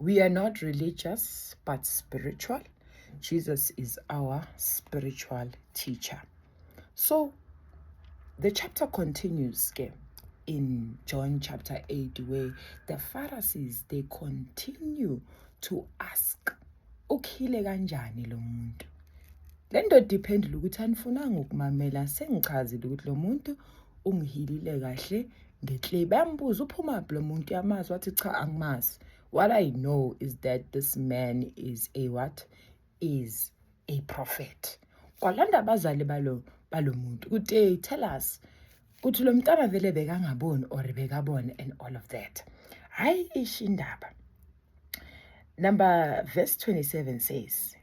We are not religious but spiritual. Jesus is our spiritual teacher. So the chapter continues ke in John chapter 8, where the Pharisees, they continue to ask, "Uku-heal-e kanjani lo muntu?" Le ndoda iphendula ukuthi, "Anifunanga ukumamela, sengichazile ukuthi lo muntu ungi-heal-ile kahle nge-clay." Bayambuza, "Uphumaphi lo muntu, yamazi?" Wathi, "Cha, angimazi. What I know is that this man is a what? Is a prophet." Kwalanda abazali balo muntu ukuthi, "Hey, tell us kuthi lo mntana vele bekangaboni or bekabona," and all of that. Hayi, isho indaba. Number verse 27 says,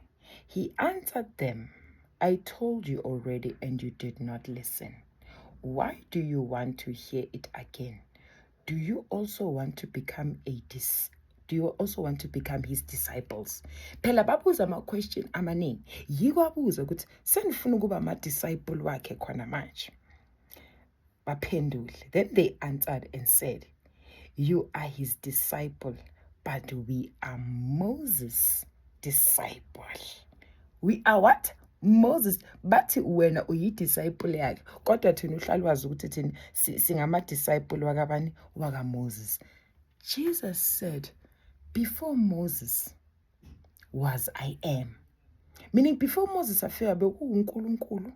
"He answered them, 'I told you already and you did not listen. Why do you want to hear it again? Do you also want to become his disciples?'" Phela babuza ama-question amaningi. Yiko abuza ukuthi, "Senifuna ukuba ama-disciple wakhe khona manje?" Baphendule. Then they answered and said, "You are his disciple, but we are Moses' disciple." We are what? Moses. Bathi, "Wena uyi-disciple yakhe, kodwa thina uhlala wazi ukuthi thina singama-disciple wakabani? WakaMoses." Jesus said, "Before Moses was, I am." Meaning before Moses afika, bekuwuNkulunkulu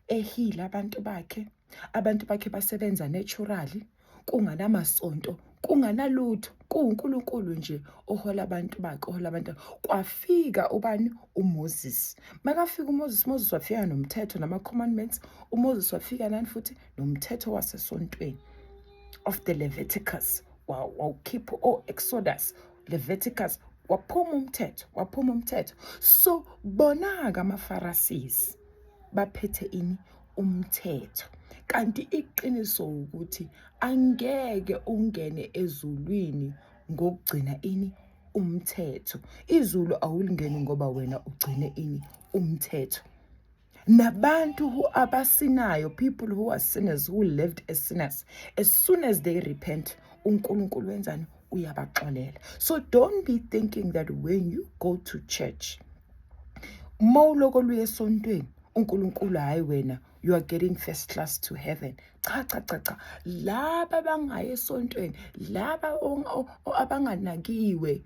e-heal-a abantu bakhe. Abantu bakhe basebenza naturally, kunganamasonto, kunganalutho, kuwuNkulunkulu nje ohola abantu bakhe, ohola abantu. Kwafika ubani? UMoses. Makafika uMoses, Moses wafika nomthetho nama-commandments. UMoses wafika nani futhi? Nomthetho wasesontweni of the Leviticus. Wawukhipha o-Exodus, Leviticus, waphuma umthetho, waphuma umthetho. So bona-ke ama-Pharisees baphethe ini? Umthetho. Kanti iqiniso ukuthi angeke ungene ezulwini ngokugcina ini? Umthetho. Izulu awulingeni ngoba wena ugcine ini? Umthetho. Nabantu who abasinayo, people who are sinners, who lived as sinners, as soon as they repent, uNkulunkulu wenzani? Uyabaxolela. So don't be thinking that when you go to church, mawuloko luye esontweni, uNkulunkulu, hayi, wena you are getting first class to heaven. Cha, cha, cha, cha. Laba abangayi esontweni, laba abanganakiwe,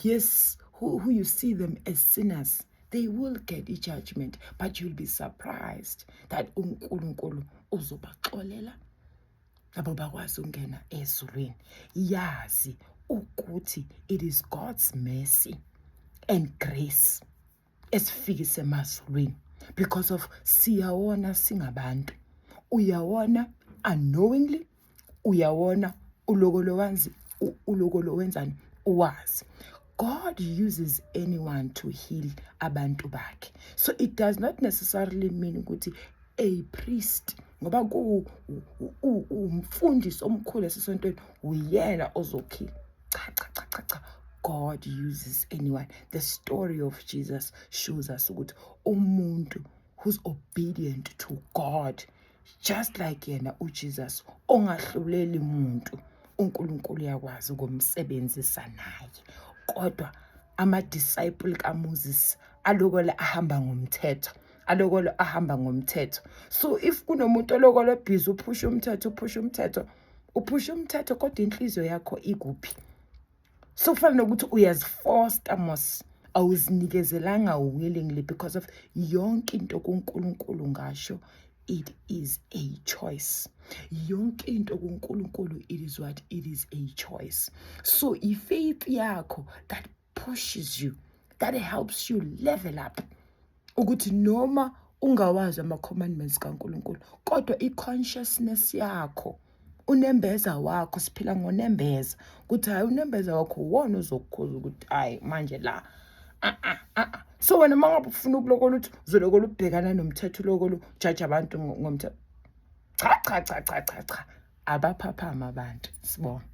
yes, who you see them as sinners, they will get i-judgment, but you'll be surprised that uNkulunkulu uzobaxolela labo bakwazi ukungena ezulwini. Yazi ukuthi it is God's mercy and grace esifikise emazulwini, because of siyawona singabantu. Uyawona unknowingly, uyawona ulokolo wanzi, ulokolo wenzani, uwazi. God uses anyone to heal abantu bakhe. So it does not necessarily mean ukuthi a priest, ngoba ku umfundisi omkhulu esesontweni, uyena ozo-heal-a. Cha, cha, cha, cha, cha. God uses anyone. The story of Jesus shows us ukuthi umuntu who's obedient to God, just like yena uJesus ongahluleli muntu, uNkulunkulu uyakwazi ukumsebenzisa naye. Kodwa ama-disciple kaMoses alokole ahamba ngomthetho, alokole ahamba ngomthetho. So if kunomuntu olokole busy uphusha umthetho, uphusha umthetho, uphusha umthetho, kodwa inhliziyo yakho ikuphi? So kufana nokuthi uyazi-force-a mos, awuzinikezelanga willingly, because of yonke into kuNkulunkulu, ngasho, it is a choice. Yonke into kuNkulunkulu, it is what? It is a choice. So i-faith yakho that pushes you, that helps you level up, ukuthi noma ungawazi ama-commandments kaNkulunkulu, kodwa i-consciousness yakho, unembeza wakho, siphila ngonembeza, ukuthi hhayi, unembeza wakho uwona ozokukhuza ukuthi, "Hhayi, manje la, ah ah ah." So wena uma ngabe ufuna ukulokola, ukuthi uzolokola ubhekana nomthetho, ulokolo ujaje abantu ngomthetho, cha, cha, cha, cha, cha, cha. Abaphaphama abantu, sibonga.